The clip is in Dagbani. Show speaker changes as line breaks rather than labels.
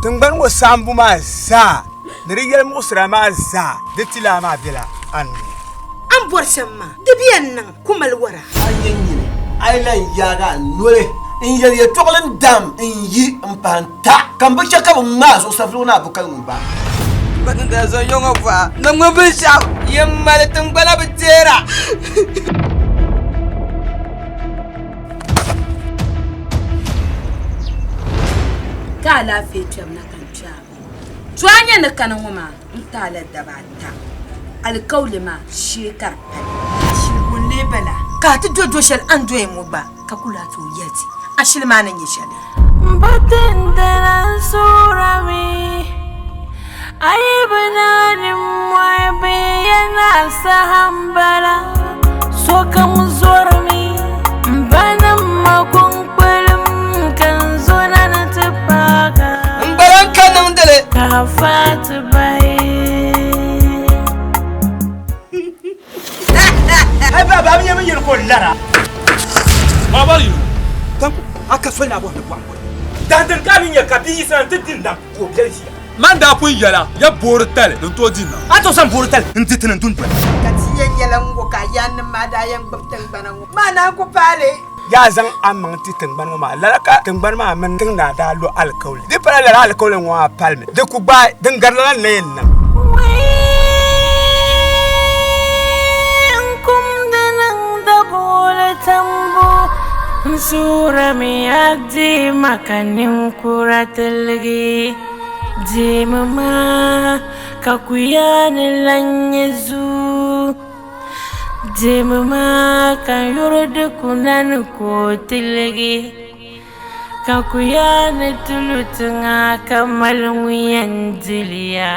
Tiŋgbani ŋɔ saɣimbu maa zaa ni di yɛlimuɣisira maa zaa di tilaa maa bela a nuu ni.
A ni bɔri shɛm maa, di bi yɛn niŋ ku mali wara.
A nyɛ nyini, a yi lan yaag a noli n-yɛli yɛtɔɣili n-dam n-yi m-pahi n-ta, ka m bi chɛ ka bɛ ŋma a zuɣusafiligu ni a bukali ŋun ba.
Ban daa zaŋ ya ŋɔ bɔha niŋmi binshɛɣu yin mali tiŋgbana bi deera.
Ka alaafee kpɛbu na ka n kpe a. To a nya ni kani ŋɔ maa n ti a la daba ata. Alikauli maa shee ka di pali.
Ashili bo n-lee bala ka a ti do do shɛli a ni doya ŋɔ gba ka ku lahi tooi yɛli ti ashili maa ni nyɛ shɛli?
M ba tindana n-suurimi, a yi bi niŋ nimmɔhi bee ya naa saha m-bala. Sokam zɔrimi, m banim ma kuŋkpalim ka n zo na ni ti paag a.
M bala n-ka niŋdili.
Ka a faai ti bahi.
Ai ba ba mi yɛli ka o lara.
Maa bɔri yino tanku a ka soli ni a bɔhi ni bɔhimbu daandini ka a mi nya ka bia yiɣisina nti di nam ka o biɛli ʒiya.
Man daa pun yɛla ya boori tali din tooi di nam.
A tooi zaŋ boori tali n-di ti ni dundoli.
Ka ti yɛn yɛla ŋ-ŋɔ ka a yaannim maa daa yɛn gbibi tiŋgbana ŋɔ maa naan ku paai li.
Yaa zaŋ amaŋ ti tiŋgbani ŋɔ maa, lala ka tiŋgbani maa mini tiŋ naa daa lo alikauli. Di pala lala alikauli ŋɔ maa palimi, di ku gbaai din gari lala n-na yɛn niŋ.
N suurimi a deema ka ninkura tiligi deemi maa ka kuyaani lan nyɛ zuu. Deemi maa ka n yuri di kuna ni ka o tiligi ka kuyaani ti lu tiŋa ka mali ŋun yɛn dili ya.